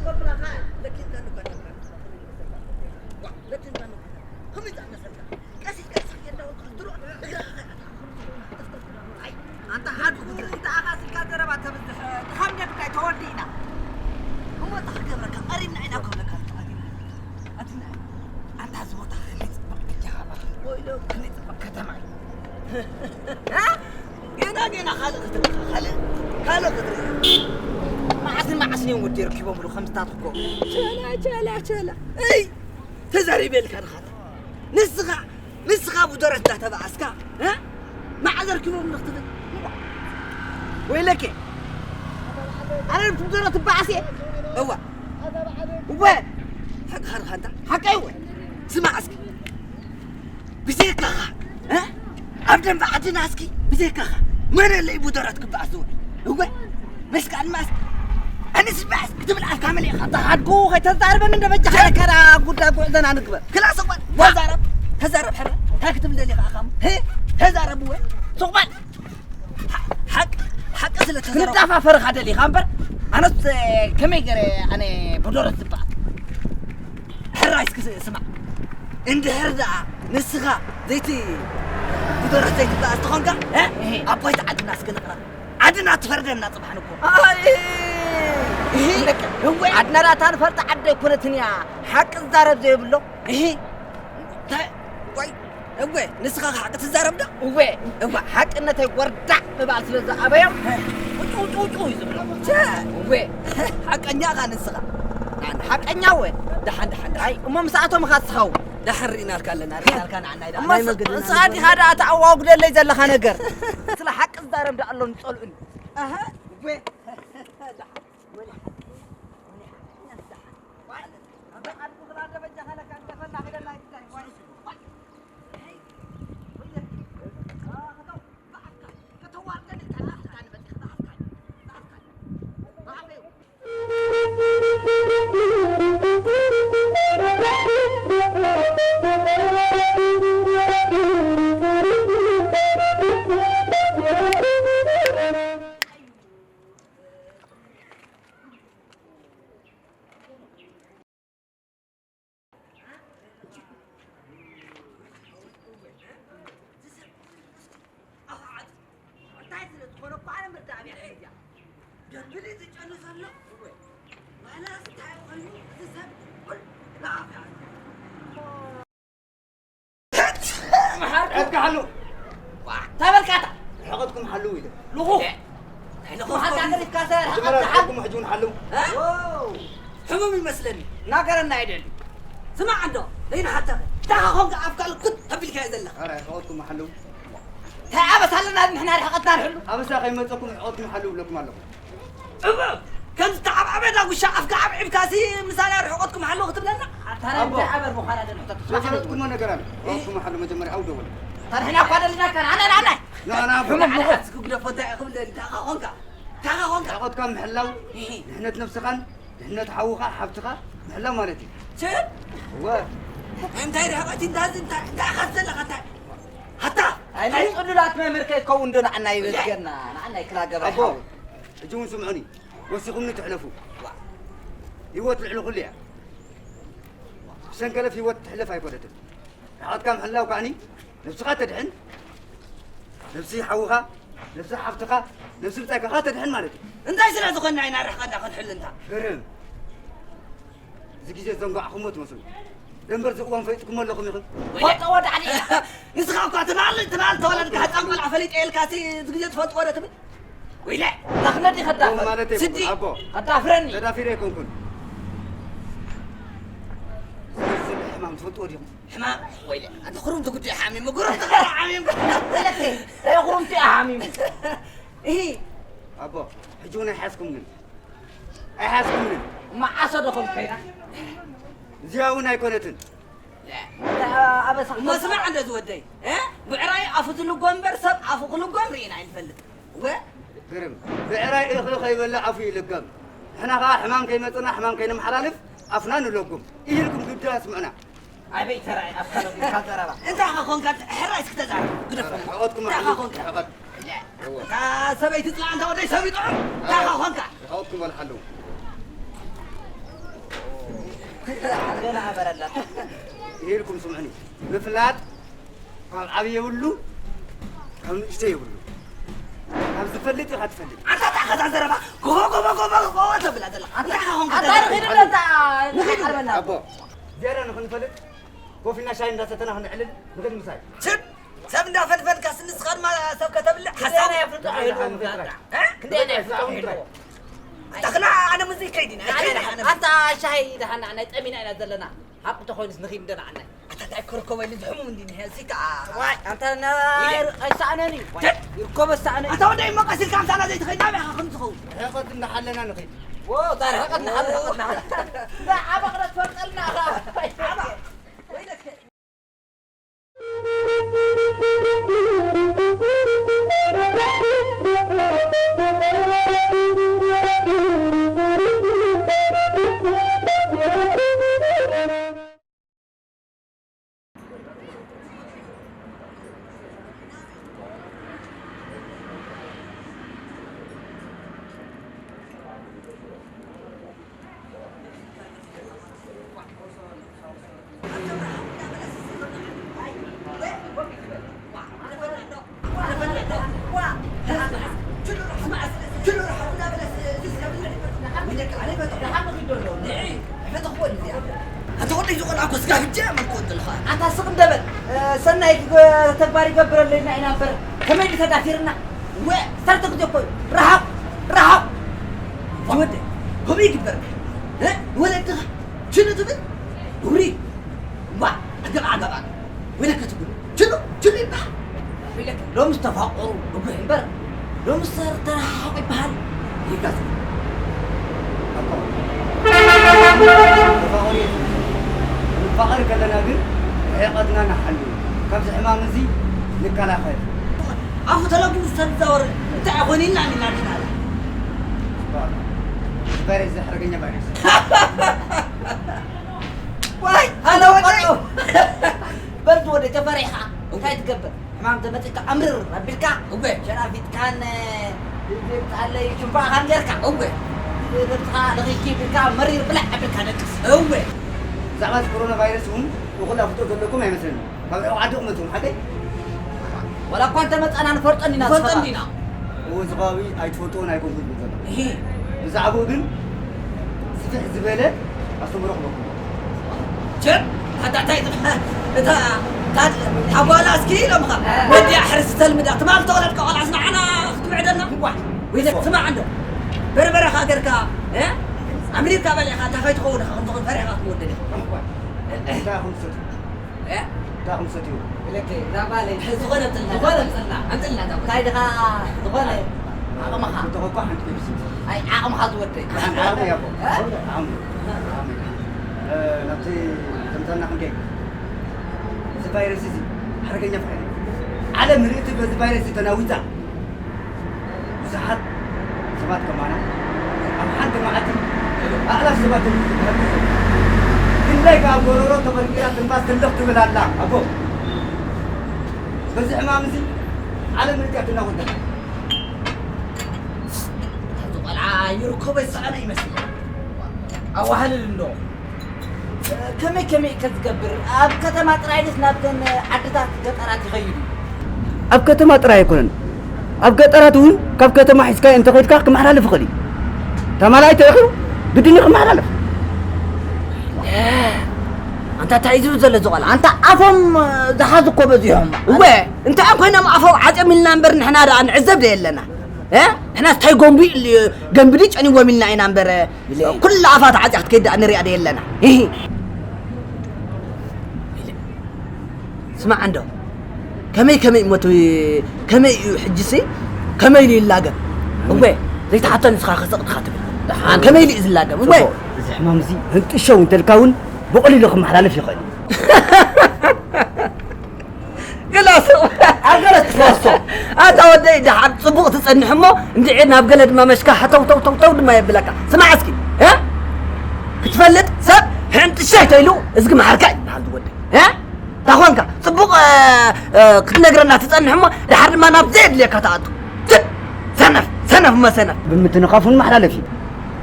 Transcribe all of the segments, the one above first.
ኮብራኻ ለኪንካ ንበላ። ዋ፣ ለኪንካ ንበላ። ከመይ ዝኣመሰልካ? ቀስ ኢልካ ስቕ እንዳበልካ ክትድሮ፣ እግርኻ ከይኣትካ። ኣይ፣ ኣንታ ሓዱ ጉድረ፣ እንታይ ኣኻ ስልካ ዘረባ ተብዝሕ፣ ድኻም ነብካ ተወዲእና። እሞ እንታይ ክገብረካ? ቀሪብና ኢና ክብለካ፣ ኣቲና። ኣንታ እዚ ቦታ ከመይ ጽብቕ በጃኻ ባኻ። ወይሎ፣ ከመይ ጽብቕ ከተማ እዩ። እ? ገና፣ ገና ካልእ ክትርኢ፣ ካልእ፣ ካልእ ክትርኢ። መዓስን መዓስን እዮም ወዲ ረኪቦምሉ ከምዝታት እኮ። ቸላ፣ ቸላ፣ ቸላ። እይ! ተዛሪበልካ ድኻ? ንስኻ፣ ንስኻ ብደረት እንዳተባኣስካ፣ እ? መዓዝ ኣርኪቦም ክትብል? ወይለከ! ኣነ ብደረት ትባኣስ እየ? እዋ። እወ! ሓቅኻ ድኻ እንታ? ሓቀይ እወ! ስማዕ እስኪ። ብዘይካኻ፣ እ? ኣብ ደንበ ዓድና እስኪ ብዘይካኻ መን ኣለይ ብደረት ክበኣስ ዝውዕል? እወ፣ መስቃ ኣልማዝ፣ ኣነስ በኣስ ክትብል ኣፍካ መሊእኻ። ኣታ ሓድጉ ከይተዛርበኒ እንደ በጃኻ። ከራ ጉዳይ ጉዕዘና ንግበር። ክላስ እኳ ተዛረብ፣ ተዛረብ ሕረ። እንታይ ክትብል ደሊኻ ኣኻ? ሄ፣ ተዛረብ እወ። ሱቕ በል። ሓ-፣ ሓቂ፣ ሓቂ ስለ ተዛረብ። ክንዳፋፈርኻ ደሊኻ እምበር፣ ኣነስ ከመይ ገይረ ኣነ ብደረት ዝበኣስ? ሕራይ እስኪ ስ-፣ ስማዕ። እንድሕር ደኣ ንስኻ ዘይቲ-፣ ብደረት ዘይትበኣስ ተኾንካ፣ እ? እሄ። ኣብ ባይታ ዓድና እስኪ ንቕረብ። ዓድና ትፈርደና ጽባሕ ንግሆ። ኣይ! እሄ። በቃ፣ እወ። ዓድና ደኣ እታ ንፈልጣ ዓዲ ኣይኮነትን እያ። ሓቂ ዝዛረብ ዘይብሎ። እሄ። እንታይ? ዋይ፣ እወ፣ ንስኻ ሓቂ ትዛረብ ዶ? እወ፣ እወ፣ ሓቅነተይ ወርዳዕ ምባል ስለ ዝኣበዮም፣ እ። ጩ፣ ጩ፣ ጩ እዩ ዝብሎ። ቸ! እወ። ሓቀኛ ኢኻ ንስኻ። ሓቀኛ እወ። ደሓን፣ ደሓን፣ ደሓን። ኣይ፣ እሞ ምስኣቶም ኢኻ ትስኻው። ደሓን ርኢናልካ ኣለና፣ ርኢናልካ ንዓና ኢዳ። እሞ ናይ መገድና ንስኻ ዲኻ ደኣ ተኣዋጉደለይ ዘለኻ ነገር? ስለ ሓቂ ዝዛረብ ደኣ ኣሎ ንጸልኡኒ። ኣሃ፣ እወ። ደሓን። እንታይ ስለ ዝኾነ እኮ ኣነ መርዳእያ ሒዝያ። ደብል ዝጨኑ ዘሎ እወ። ዋላስ እንታይ ኮይኑ እዚ ሰብ ኩሉ ብኣፍ ይኣቱ። መሓር ዕጥቂ ሓሉ። ዋ፣ ተበልካታ። ርሕቐትኩም ሓልው ኢለ። ልኹ። እ፣ እንታይ ልኹ? መሓር ዳግሪፍካ ሰ መጀመርያ ርሕቐትካ ሓል-፣ ርሕቐትኩም ሕጂ እውን ሓልው። እ? ዋው፣ ሕሙም ይመስለኒ። ናገረና ኣይደሊ። ስማዕ እንዶ፣ ዘይንሓተኸ። እንታይ ኾንካ ኣፍካ ልኩት ተቢልካዮ ዘለኻ? ኧረ፣ ርሕቐትኩም ሓልው። እንታይ ኣበሳ ኣለና ንሕና ርሕቐትና ንሕሉ? ኣበሳ ከይመፀኩም ርሕቐትኩም ሓልው እብለኩም ኣለኹ። እወ፣ ከም ዝተዓብዓበ ዳጉሻ ኣፍካ ዓብዒብካሲ ምሳና ርሕቐትኩም ሓልው ክትብለና? ኣታ ኣቦ፣ እንታይ ኣበር ምዃና ደንሕተቱ። ዘፈለጥኩሞ ነገር ኣሎ። ርሕቐትኩም ሓልው መጀመርያ ኣው ደወል። ኣታ ንሕና እኳ ደሊናካ፣ ንዓና፣ ንዓና። ንዓና ሕሙም ንዓና ንኹን። እስኪ ግደፎ፣ እንታይ ክብለኒ? እንታይ ኾንካ? እንታይ ኾንካ? ርሕቐትካ ምሕላው፣ እሂ። ድሕነት ነብስኻን ድሕነት ሓውኻ፣ ሓብትኻ ምሕላው ማለት እዩ። ችል? እወ። እንታይ ርሕቐት፣ እንታይ፣ እንታይ፣ እንታይ ኢኻ ዘለኻ? እንታይ? ኣታ! ኣይ፣ ናይ ጽሉላት መምህር ከይትከውን ዶ ንዓና ይበዝገና? ንዓና ይክላ ገብረ ኣቦ፣ ሓው። ሕጂ እውን ስምዑኒ፣ ወሲኹምኒ ትሕለፉ። ዋ። ህይወት ልዕሊ ኩሉ እያ። ብሰንከለፍ ህይወት ትሕለፍ ኣይኮነትን። ርሕቐትካ ምሕላው ከኣኒ፣ ነብስኻ ተድሕን፣ ነብሲ ሓውኻ፣ ነብሲ ሓፍትኻ፣ ነብሲ ብጻይካኻ ተድሕን ማለት እዩ። እንታይ ስለ ዝኾንና ኢና ርሕቐትና ክንሕሉ እንታ? ግርም። እዚ ግዜ ዘንጓዕኹሞ ትመስሉ። ደንበር እዚ እዋን ፈሊጥኩሞ ኣለኹም ኢኹም። ወደ፣ ወደ ዓዲ። ንስኻ እኳ ትናል፣ ትናል ተወለድካ ህጻን ቆልዓ ፈሊጠ ኢልካ፣ እዚ፣ እዚ ግዜ ትፈልጥዎ ዶ ትብል? ወይለ፣ ዳኽነዲ ከዳፍር። ማለት እዩ፣ ስዲ፣ ኣቦ። ከዳፍረኒ። ተዳፊረ ኣይኮንኩን። እዚ ሕማም ትፈልጥዎ ዲኹም? ሕማም? ወይለ፣ ኣንተ ኹሩም ትጉዲ ሓሚሙ፣ ጉሩም ትጉዲ ሓሚሙ። ወይለኪ፣ ኣይ ኹሩም ትያ ሓሚሙ። እሂ። ኣቦ፣ ሕጂ እውን ኣይሓዝኩምን። ኣይሓዝኩምን። መዓሶ ዶ ኾንኩ ከይና? እዚኣ እውን ኣይኮነትን። ላ፣ ኣበሳ እሞ ስማዕ እንዶ ዝወደይ፣ እ? ብዕራይ ኣፉ ዝልጎም እምበር ሰብ ኣፉ ክልጎም ርኢና ኣይንፈልጥ። እወ? ግርም። ብዕራይ እኽሊ ከይበልዕ ኣፉ ይልገም። ንሕና ኸዓ ሕማም ከይመጽና ሕማም ከይነመሓላልፍ ኣፍና ንለጉም። ኢሂልኩም ግዳ ስምዑና። ኣበይ ተራእየ ኣፍካ ለጒምካ ዘረባ? እንታይ ኸ ኾንካ? ሕራይ እስኪ ተዛረብ። ግደፎም። ሕቐትኩም እንታይ ኸ ኣሕልዩ። ኾንካ? ሕቐት። እወ። እታ ሰበይቲ ጽላእ እንተ ወደይ ሰብ ይጥዑም። እንታይ ኸ ኾንካ? ሕቐትኩም በልሓለዉ። ገና ኣበረላ። ይሄድኩም ስምዕኒ። ምፍላጥ ካብ ዓብዪ የብሉ፣ ካብ ንእሽቶ የብሉ። ካብ ዝፈልጥ ኢኻ ትፈልጥ። ኣንታ እንታይ ከዛ ዘረባ ጎቦ፣ ጎቦ፣ ጎቦ፣ ጎቦ ተብላ ዘላ። ኣንታ ኢኻ ኾንካ ኣታ ንኺድ በታ፣ ንኺድ። ንሓርበና። ኣቦ፣ ዝያዳ ንኽንፈልጥ ኮፊና ሻሂ እንዳሰተና ክንዕልል ንኽድ ምሳይ። ስብ! ሰብ እንዳፈንፈንካ ስንስኻ ድማ ሰብ ከተብልዕ ሓሳብ። ክንደይ ናይ ኣፍልጦ ዒልዎም ዛዳ? እ? ክንደይ ናይ ኣፍልጦ ዒልዎም? ኣታ ክላ ኣነ ሙዚክ ከይዲና፣ ኣይከይድና ኣነ። ኣታ ሻሂ ደሓና ናይ ጠሚና ኢና ዘለና። ሓቂ ተኾይኑስ ንኺድ እንደ ንዓናይ። ኣታ እንታይ ኮርኮበ ኢሉ ዝሕሙም እንዲ ንሄ፣ እዚ ከኣ። ዋይ፣ ኣንታ ናይ ኣይሰኣነን እዩ። ጀት! ይርከቦ ሰኣነ እዩ። ኣታ ወደይ መቐስ ኢልካ ኣምሳና ዘይትኸይድ ናበይ ኢኻ ከም ዝኸውን? ርሕቐት እንዳሓለና ንኺድ። ዎ፣ እዛ ርሕቐት ንሓለ፣ ርሕቐት ንሓለ። እዛ ዓባቕ ዶ ትፈልጠልና ኢኻ? ዓባቕ። ወይለከ። ኣታ ወደይ፣ እዚ ቆልዓ እኮ ስጋ ግጃ መልክዑ እንተለኻ። ኣታ ስቕ እንደ በል። እ፣ ሰናይ ክገ-፣ ተግባር ይገብረለና ኢና እምበር፣ ከመይ ድዩ ተዳፊርና? ወ-፣ ሰርተ ግዜ እኮ እዩ። ረሃቕ፣ ረሃቕ። እዚ ወደይ፣ ከምኡ ይግበር። እ፣ ወለድኻ ሽሉ ትብል? ውሪ። እባ፣ ኣገባ፣ ኣገባ። ወይለከ ትብሉ። ሽሉ፣ ሽሉ ይበሃል። ወይለከ፣ ሎምስ ተፋቐሩ፣ ብጉሕ እምበር፣ ሎምስ ተር-፣ ተረሓሓቑ ይበሃል። ይጋዝ። ኣባ፣ ተፋቐሩ የትብሉ። ንፋቐር ከለና ግን ርሕቐትና ንሓሉ። ካብዚ ሕማም እዚ ንከላኸል። ኣፉ ተለጊቡ ዝተዛወረ እንታይ ኮይኑ ኢልና ኢና ኢና ኣባ፣ ቫይረስ፣ እዚ ሓደገኛ ቫይረስ። ዋይ፣ ኣነ ወደይ። በል ወደይ፣ ተፈሪሕኻ እንታይ ትገብር? ሕማም ተመጺካ ኣምርር ኣቢልካ፣ እወ። ሸራፊትካን፣ እ፣ ብጣለይ ሽምባኻን ጌርካ፣ እወ። ነብስኻ ለኺኪ ቢልካ መሪር ብላዕ ኣቢልካ ደቅስ። እወ። ብዛዕባ እዚ ኮሮና ቫይረስ እውን እኹል ኣፍልጦ ዘለኩም ኣይመስለንን። ካብ ርሑቕ ዓዲ ክመጹ ሓቀይ? ዋላ እኳ እንተመጻና ንፈልጦ እንዲና ንፈልጦ ንስኻ። እንዲና። እዎ፣ እዚ ከባቢ ኣይትፈልጥዎን ኣይኮንኩን ዝብል ዘሎ። እሂ። ብዛዕባኡ ግን ስፍሕ ዝበለ ኣስተምህሮ ክበኩም። ቸር፣ ኣታ እንታይ ትብሃል? እታ፣ እታ፣ እታ ጓላ እስኪ ኢሎምኻ። እ። ወዲያ ሕርሲ ተልምዳ። ትማል ተወለድካ ቆልዓስ ንዓና ክትምዕደልና? እዋ። ወይ ስማዕ እንዶ። በርበረኻ ገርካ፣ እ? ኣምሪርካ በሊዕካ፣ እንታይ ከይትኸውን ኢኻ፣ ከምዚ ፈሪሕካ ክትወደድ ኢኻ። እዋ። እንታይ ኢኹም ትሰትዩ? እ? እንታይ ኢኹም ትሰትዩ? ብለከ፣ እዛ ጓለይ። ዝኾነ ኣምፅልና፣ ዝኾነ ኣምፅልና፣ ኣምፅልና እዛ ጓል። እንታይ ድኻ፣ ዝኾነ ዓቕምኻ። ብተኾኳ ሓንቲ ፔፕሲ። ኣይ፣ ዓቕምኻ ዝወደይ። ደሓን ዓቕሚ እያ እኮ። እ? ዓቕሚ። ዓቕሚ። እ፣ ናብቲ ዘምፀና ክንደይ? እዚ ቫይረስ እዚ ሓደገኛ ቫይረስ። ዓለም ርእቲ በዚ ቫይረስ ተናዊፃ። ብዙሓት ሰባት ከማና ኣብ ሓንቲ መዓልቲ ኣእላፍ ሰባት እዮም ዝሞቱ። ክንደይ ከኣ ጎረሮ ተቐርቂራ ትንፋስ ትልኽ ትብል ኣላ። ኣቦ፣ በዚ ሕማም እዚ ዓለም ርቲያ ትናወጥ። እዚ ቆልዓ ይርከቦ ይሰኣኖ ይመስል። ኣዋህልል እንዶ። ከመይ ከመይ ከ ዝገብር? ኣብ ከተማ ጥራይ ድስ ናብተን ዓድታት ገጠራት ይኸይድ እዩ? ኣብ ከተማ ጥራይ ኣይኮነን። ኣብ ገጠራት እውን ካብ ከተማ ሒዝካዮ እንተኸይድካ ክመሓላለፍ ይኽእል እዩ። ተማላኣይ ተረኺቡ ብድኒ ክመሓላለፍ። ኣንታ እንታይ እዩ ዝብል ዘሎ እዚ ቆልዓ? ኣንታ ኣፎም ዝሓዙ እኮ በዚሖም። እወ፣ እንታይ ኮይኖም ኣፎም ዓጽዮም ኢልና እምበር ንሕና ደኣ ንዕዘብ ዶ የለና? እ? ንሕናስ እንታይ ጎንቢ-፣ ገንቢ ድዩ ጨኒዎም ኢልና ኢና እምበር፣ ኩላ ኣፋ ተዓጽያ ክትከይድ ደኣ ንሪኣ ዶ የለና? ሂሂ። ስማዕ እንዶ፣ ከመይ ከመይ እሞ እቲ፣ ከመይ እዩ ሕጂሲ? ከመይ ኢሉ ይላገብ? እወ፣ ዘይትሓቶ ንስኻ ከሰቕ ድኻ ትብል። ደሓን። ከመይ ኢሉ እዩ ዝላገብ? እወ። ጽቡቕ። እዚ ሕማም እዚ ህንጥሸው እንተልካ እውን ብቐሊሉ ክመሓላለፍ ይኽእል እዩ። ግላሶ። ኣብ ገለ ትፈሶ። ኣታ ወደይ፣ ደሓር ጽቡቕ ትጸንሕ እሞ፣ እንድዒ ናብ ገለ ድማ መሽካ ሃተው ተው ተው ተው ድማ የብለካ። ስማዕ እስኪ፣ እ? ክትፈልጥ ሰብ ሕንጥሸይ ተይሉ እዝጊ መሓርካ እዩ ዝበሃል ዝወደይ። እ? እንታ ኾንካ፣ ጽቡቕ፣ እ፣ እ፣ ክትነግረና ትጸንሕ እሞ፣ ደሓር ድማ ናብ ዘየድልየካ ትኣቱ። ት-፣ ሰነፍ፣ ሰነፍ እሞ ሰነፍ። ብምትንኻፍ እውን መሓላለፍ እዩ።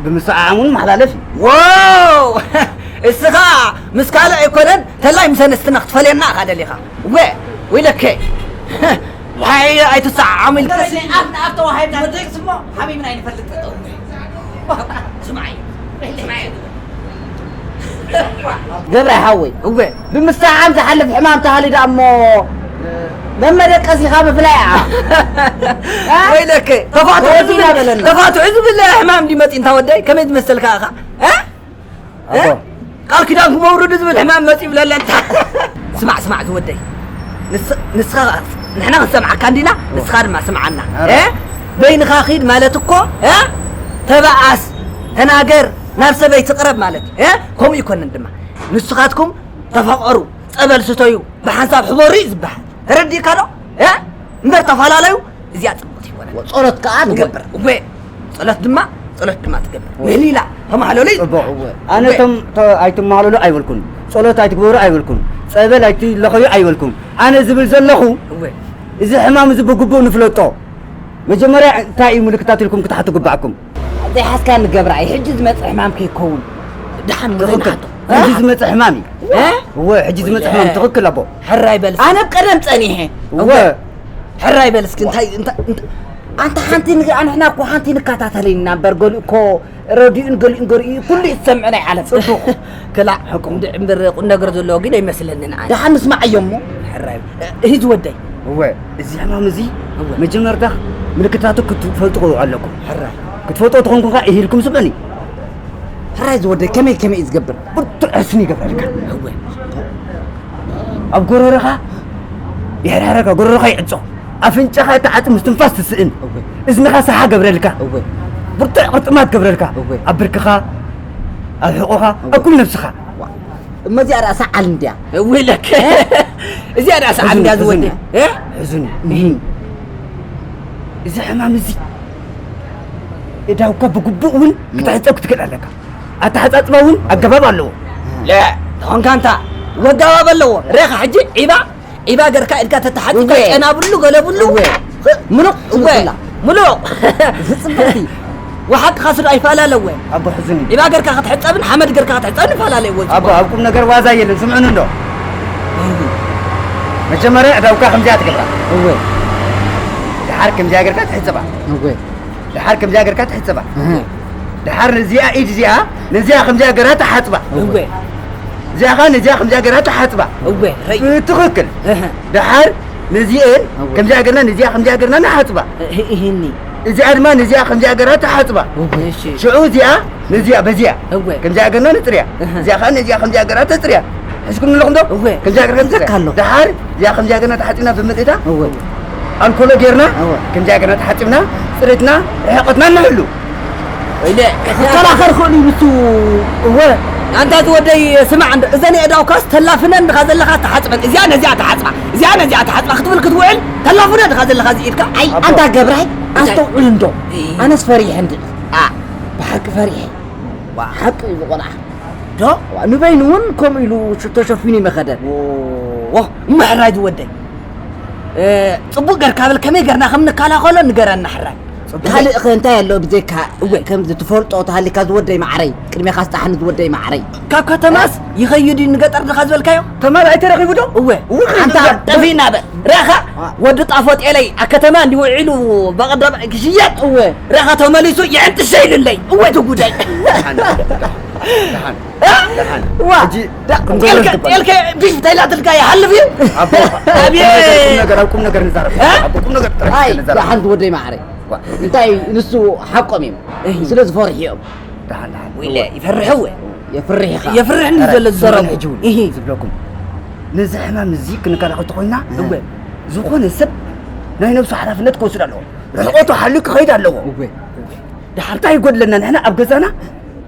ብምስዕዓም እውን መሓላለፍ እዩ። ዋው! እስኻ ምስ ካልእ ኣይኮነን፣ ተላይ ምስ ኣንስትና ክትፈልየና ኢኻ ደሊኻ። ወ-፣ ወይለከ። ዋይ፣ ኣይትሰዓዓሙ ኢልካ። ኣፍ ንኣፍ ተዋሂብና ንደቅስ እሞ ሓሚምና ኣይንፈልጥ። ስማዒ፣ ስማዒ። ገብረ ሓወይ፣ እወ። ብምስዓም ዝሓልፍ ሕማም ተሃሊ ደኣ እሞ መመደቀሲኻ ምፍላይ እያ። እ? ወይለከ፣ ተፋትሑ ተወዲና ዝብል፣ በለና። ተፋትሑ ዝብል ሕማም ድዩ መፂኡ እንታ ወደይ? ከመይ ዝመሰልካ ኢኻ? እ? ኣቦ። ቃል ኪዳንኩም ኣውርዱ ዝብል ሕማም መፂኡ ይብለለ እንታ። ስማዕ፣ ስማዕ ዝወደይ። ንስ-፣ ንስኻ፣ ንሕና ክንሰምዓካ እንዲና፣ ንስኻ ድማ ስምዓና። ኣረ። እ? በይንኻ ኺድ ማለት እኮ፣ እ? ተበኣስ፣ ተናገር፣ ናብ ሰበይቲ ቅረብ ማለት፣ እ? ከምኡ ይኮነን ድማ። ንስኻትኩም ተፋቐሩ፣ ጸበል ስተዩ፣ ብሓንሳብ ሕበሩ እዩ ዝበሃል። ተረዲእካ ዶ? እ? እምበር ተፈላለዩ፣ እዚኣ ጽቡቕ ይኮነ። ጸሎት ከኣ ንገብር። እወ፣ ጸሎት ድማ፣ ጸሎት ድማ ትገብር። እወ። ምህሊላ፣ ተማህለሉ እዩ ጽቡቕ። ዝበሃል። እወ። ኣነ እወ። እቶም ተ-፣ ኣይትማህለሉ ኣይበልኩን። ጸሎት ኣይትግበሩ ኣይበልኩን። ጸበል ኣይትለኸዩ ኣይበልኩን። ኣነ ዝብል ዘለኹ፣ እወ። እዚ ሕማም እዚ ብግቡእ ንፍለጦ። መጀመርያ እንታይ እዩ ምልክታት ኢልኩም ክትሓቱ ግባእኩም? ዘይሓዝካ ንገብራ እዩ። ሕጂ ዝመጽእ ሕማም ከይከውን። ደሓን ትኽክል። ወዘናሕቶ። ሕጂ ዝመጽእ ሕማም እዩ። እ? እወ፣ ሕጂ ዝመጽእ ሕማም ትኽክል ኣቦ። ሕራይ በል እስኪ። ኣነ ቀደም ጸኒሐ። እወ። ሕራይ በል እስኪ፣ እንታይ፣ እንታይ፣ እንታይ? ኣንታ ሓንቲ ንግ-፣ ኣንሕና እኮ ሓንቲ ንከታተል ኢና እምበር፣ ገሊኡ እኮ ረድዩን ገሊኡን ገሊኡ ኩሉ እዩ ዝሰምዕ ናይ ዓለም። ጽቡቕ። ክላእ፣ ሕቁ። እንድ-፣ እምበር ቁም ነገር ዘለዎ ግን ኣይመስለንን ኣነ። ደሓን ንስማዓዮ እሞ። ሕራይ። እ፣ ሂዝ ወደይ። እወ፣ እዚ ሕማም እዚ እወ። መጀመርታ ምልክታቱ ክትፈልጡ ኣለኩም። ሕራይ። ክትፈልጡ ተኾንኩም ከኣ ኢሂልኩም ስምዑኒ። ሕራይ ዝወደይ፣ ከመይ ከመይ እዩ ዝገብር? ብርቱዕ ሕስኒ ይገብረልካ። እወ። ኣብ ጎረረኻ ይሕርሕረካ፣ ጎረረኻ ይዕጾ። ኣፍንጫኻ ተዓጽ ምስትንፋስ ትስእን። እወ። እዝንኻ ሰሓ ገብረልካ። እወ። ብርቱዕ ቅርጥማት ገብረልካ። እወ። ኣብ ብርክኻ፣ ኣብ ሕቖኻ፣ እወ። ኣብ ኩሉ ነብስኻ። ዋ። እሞ እዚኣ ደኣ ሰዓል እንድያ። እወ ኢለክ። እዚኣ ደኣ ሰዓል ሕዝኒ፣ እንድያ ዝወደይ። ሕዝኒ። እ? ሕዝኒ። እህ። እዚ ሕማም እዚ እዳውካ ብግቡእ እውን ክትሕጸብ ክትክእል ኣለካ። ኣተሓጻጽባ እውን ኣገባብ ኣለዎ። ለ፣ ተኾንካ እንታ ወጋባብ ኣለዎ። ሬኻ ሕጂ ዒባ፣ ዒባ ገርካ ኢድካ ተተሓጺብካ እወ። ጨና ብሉ፣ ገለ ብሉ። እወ። ምሉቕ እወ። ትብላ። ምሉቕ። ጽብቕቲ። ወሓቅኻ ስዶ ኣይፈላለ እወ። ኣቦ ሕዝኒ። ዒባ ገርካ ክትሕጸብን ሓመድ ገርካ ክትሕጸብን ይፈላለ እወ። ኣቦ፣ ኣብ ቁም ነገር ዋዛ የለን፣ ስምዑኒ እንዶ። እወ። መጀመርያ እዳውካ ከምዚኣ ትገብራ። እወ። ደሓር ከምዚኣ ገርካ ትሕጽባ። እወ። ደሓር ከምዚኣ ገርካ ትሕጽባ። እህ። ደሓር ነዚኣ ኢድ እዚኣ፣ ነዚኣ ከምዚኣ ገራ ትሓጽባ። እወ። እዚኣ ኸኣ ነዚኣ ከምዚኣ ገራ ትሓጽባ። እወ፣ ረይ። ብትኽክል። እህ። ደሓር ነዚኤን እወ። ከምዚኣ ገርና፣ ነዚኣ ከምዚኣ ገርና ንሓጽባ። እህ፣ እህኒ። እዚኣ ድማ ነዚኣ ከምዚኣ ገራ ትሓጽባ። እወ። እሺ። ሽዑ እዚኣ ነዚኣ በዚኣ እወ። ከምዚኣ ገርና ንጽርያ። እህ። እዚኣ ኸኣ ነዚኣ ከምዚኣ ገራ ተጽርያ። ሕዝኩም ኣለኹም ዶ? እወ። ከምዚኣ ገርና ንጽርያ። ይዘካ ኣሎ። ደሓር እዚኣ ከምዚኣ ገርና ተሓጺብና ብምልእታ እወ። ኣልኮሎ ጌርና፣ እወ። ከምዚኣ ገርና ተሓጺብና፣ ጽሬትና፣ ርሕቀትና ንሕሉ። ወይለ። ክከላኸል ክእሉ እዩ ንሱ። እወ። ኣንታ ዝወደይ ስማዕ እንዶ፣ እዘን የእዳውካስ ተላፍነን ድኻ ዘለኻ ተሓጽበን። እዚኣ ነዚኣ ተሓጽባ፣ እዚኣ ነዚኣ ተሓጽባ ክትብል ክትውዕል ተላፍነ ድኻ ዘለኻ እዚ ኢድካ። ኣይ፣ ኣቦ። ኣንታ ገብራይ፣ እንታይ? ኣስተውዕል እንዶ። እይ። ኣነስ ፈሪሐ እንድዒ። ኣ። ብሓቂ ፈሪሐ። ዋ። ሓቂ እዩ ዝቖልዓ። ዶ? ዋ፣ ንበይኑ እውን ከምኡ ኢሉ ሽ-፣ ተሸፊኑ ይመኸደ። ዎ፣ እሞ ሕራይ ዝወደይ። እ፣ ጽቡቕ ገርካ በል፣ ከመይ ገርና ከም ንከላኸሎ ንገረና ሕራይ። ጽቡቕ። ካልእ ኸ እንታይ ኣሎ ብጀካ እወ። ከምዚ ትፈልጦ ተሃሊካ ዝወደይ ማዕረይ፣ ቅድሜኻ ስጣሕኒ ዝወደይ ማዕረይ። ካብ ከተማስ ይኸይድ እዩ ንገጠር ድኻ ዝበልካዮ? ተማሪ ኣይተረኺቡ ዶ? እወ። እወ፣ ኣንታ እወ። ጠፊእና በል። ረኻ ዋ። ወዲ ጣፎ ጤለይ ኣብ ከተማ እንዲህ ውዒሉ በቐደም ክሽየጥ። እወ። ረኻ ተመሊሱ ይዕንጥሸ ኢሉለይ። እወ፣ እቲ ጉዳይ። ደሓን፣ ደሓን፣ ደሓን፣ እ? ደሓን። ዋ። ሕጂ ዳ-፣ ክንገብሮ ጤልከ፣ ይግባል። ጤልከ ቢሽ ተይላትልካ ይሃልፍ እዩ። ኣቦ፣ ኣብ ኣቤት። ቁም ነገር፣ ቁም ነገር፣ ኣብ ቁም ነገር ንዛረብ። እ? ኣብ ቁም ነገር ጥራሕ ኣይ፣ ንዛረብ። ደሓን ዝወደይ ማዕረ። ዋ። እንታይ ንሱ ሓቆም እዮም። እህ። ስለ ዝፈርሑ እዮም። ደሓን፣ ደሓን። ወይለ፣ እወ። ይፈርሕ እወ። የፍርሕ ኢኻ። የፍርሕኒ እዩ ኧረ፣ ዘሎ ዝዘረቡ። ስምዑኒ ሕጂ እውን እሂ። ዝብለኩም። ነዚ ሕማም እዚ ክንከላኸል ተኾይና፣ እወ። ዝኾነ ሰብ ናይ ነብሱ ሓላፍነት ክወስድ ኣለዎ። ርሕቀቱ ሓልዩ ክኸይድ ኣለዎ። እወ። ደሓር እንታይ ይጎድለና? ንሕና ኣብ ገዛና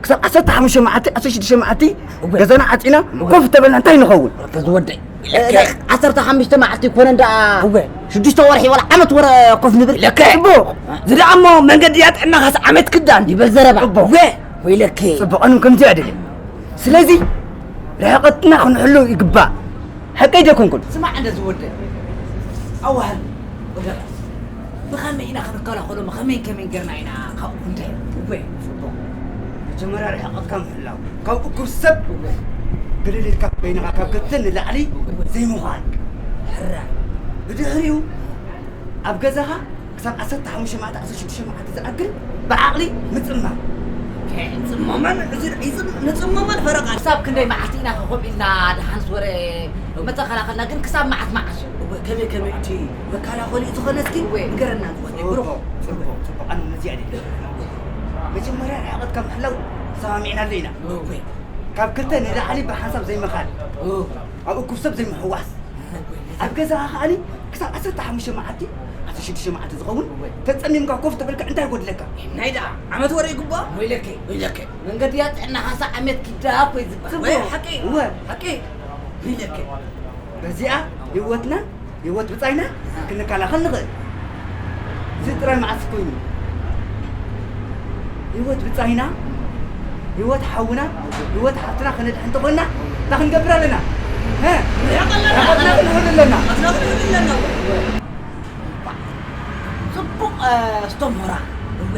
ክሳብ ዓሰርተ ሓሙሽተ መዓልቲ፣ ዓሰርተ ሽዱሽተ መዓልቲ እወ። ገዛና ዓጺና እወ። ኮፍ ተበልና እንታይ ንኸውን? ተዝወደይ። ልክዕ። ዓሰርተ ሓሙሽተ መዓልቲ ይኮነ እንዳ እወ። ሽዱሽተ ወርሒ ወላ ዓመት ወረ ኮፍ ንብል። ልክዕ። ጽቡቕ። እዚ ደኣ እሞ መንገዲ እያ ጥዕናኻስ ዓመት ክዳን። ይበል ዘረባ። ጽቡቕ። እወ። ወይለከ። ጽቡቕ። ኣንም ከምዚ ኣይደልን። ስለዚ ርሕቀትና ክንሕሉ ይግባእ። ሓቀይ ደኮንኩን? ስማዕ እንደ ዝወደይ። ኣዋህል ወደቐስ። ብኸመይ ኢና ክንከላኸሎም? ከመይ ከመይ ጌርና ኢና ካብኡ ክንድሕን? እወ፣ ጽቡቕ። መጀመርያ ርሕቐትካ ምሕላው፣ ካብ እኩብ ሰብ ግልል ኢልካ በይንኻ ካብ ክልተ ንላዕሊ ዘይምዃን። ሕራይ። ብድሕሪኡ ኣብ ገዛኻ ክሳብ ዓሰርተ ሓሙሽተ መዓልቲ፣ ዓሰርተ ሽዱሽተ መዓልቲ ዝኣክል ብዓቕሊ ምጽማም። ንጽመመን ፈረቓ። ክሳብ ክንደይ መዓልቲ ኢና ከምኡ ኢልና ደሓንስ ወረ መተኸላኸልና፣ ግን ክሳብ መዓት መዓት እዩ? እወ፣ ከመይ ከመይ እቲ መከላኸሊኡ ዝኾነ እስኪ እወ። ንገረና፣ ዝወት ብሩኽ። ጽቡቕ፣ ጽቡቕ። ኣነ ነዚኣ ደልየ። መጀመርያ ርሕቐትካ ምሕላው ተሰማሚዕናሉ ኢና። እወ። ካብ ክልተ ንላዕሊ ብሓንሳብ ዘይምኻድ። እወ። ኣብ እኩብ ሰብ ዘይምሕዋስ። እወ። ኣብ ገዛኻ ከኣኒ ክሳብ ዓሰርተ ሓሙሽተ መዓልቲ፣ ዓሰርተ ሽዱሽተ መዓልቲ ዝኸውን እወ። ተጸሚምካ ኮፍ ተበልካ እንታይ ይጎድለካ? ናይ ደኣ ዓመት ወረ ይግባእ? ወይለከ። ወይለከ። መንገድያ ጥዕናኻ ሳዕ ዓመት ኪዳ እኮ እዩ ዝበሃል። ጽቡቕ። ወይ ሓቂ። እወ። ሓቂ። ወይለከ። በዚኣ ህይወትና፣ ህይወት ብጻይና ክንከላኸል ንኽእል። እዚ ጥራይ መዓስ ኮይኑ ህይወት ብጻይና፣ ህይወት ሓውና፣ ህይወት ሓፍትና ከነድሕን እንተኾንና እንታይ ክንገብር ኣለና? እ? ርሕቐትና ክንሕሉ ኣለና። ጽቡቕ፣ እ፣ ኣስተምህሮ። እወ።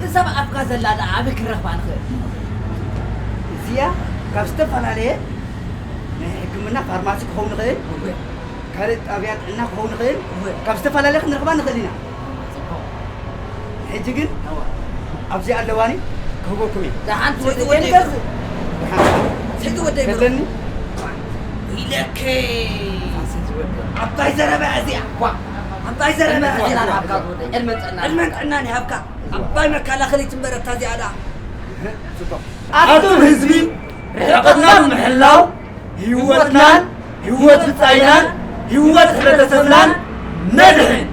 እዛ ኣብ ኣፍካ ዘላ ደኣ ኣበይ ክንረኽባ ንኽእል? እዚኣ ካብ ዝተፈላለየ ናይ ሕክምና ፋርማሲ ክኸውን ይኽእል፣ እወ። ካልእ ጣብያ ጥዕና ክኸውን ይኽእል፣ እወ። ካብ ዝተፈላለየ ክንረኽባ ንኽእል ኢና። ጽቡቕ። ሕጂ ግን እወ። ኣብዚኣ ኣለዋኒ ክህበኩም እየ። ደሓን ሰይቲ ትወደይ ወደይ ገዝ-፣ ደሓን። ሰይቲ ወደይ ብሩ። ከለኒ? ኢለከ። ሰይቲ ወደይ። ዓባይ ዘረባ እዚኣ። ዋ። ዓባይ ዘረባ እዚኣ። ዕድመን ጥዕናን ይሃብካ። ዕድመን ጥዕናን ይሃብካ። ዓባይ መከላኸሊት እምበር እታ እዚኣ ደኣ። ጽቡቕ። ኣቱም ህዝቢ፣ ርሕቀትና ብምሕላው ህይወትናን ህይወት ብጻይናን ህይወት ሕብረተሰብናን ነድሕን።